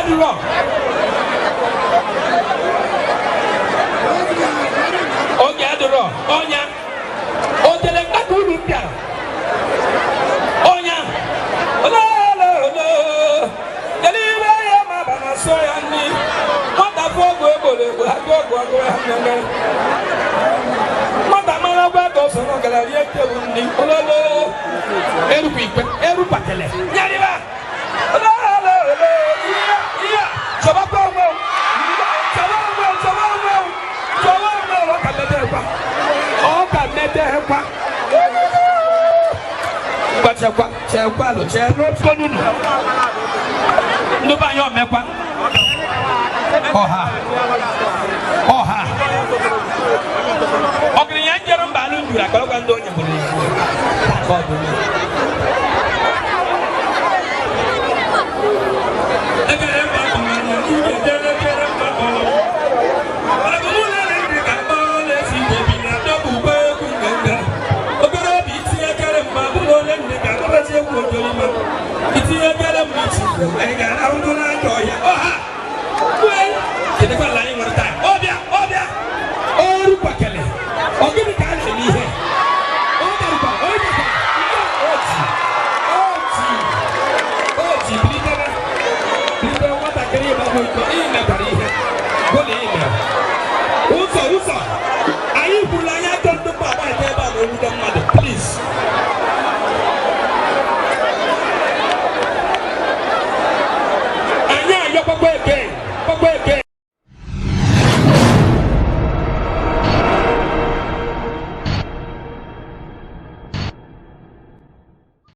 Adịrọ oge adịrọ ọnya otele mkpata uru bịara ọnya olololo kedu ibe ya ma ba na sọ ya nri nwata fụ ọgwụ egboro egbo agụ ọgwụ ọgụ ya mmemme nwata mara gwa ka ọsọ nọ gara rie tebụl nri ololo erukwa ikpe erukwatele nyarịba olololo ihe ihe chọbakwa onwe m chọba onwe m chọba onwe m chọba onwe m ọ ka metekwa ọ ka metekwa ngwa chekwa chekwa lụ chee n'otu ndị be anyị omekwa ọha ọha ọgịrịnya njere mba alụ njuru akọrọgwa ndị onye bụrụ ya ka ọ dị ekele mba kpọrọ elekere mba kpọrọ itinye ekere mma ị ga-arahụ n'ajọ ọhịa ọha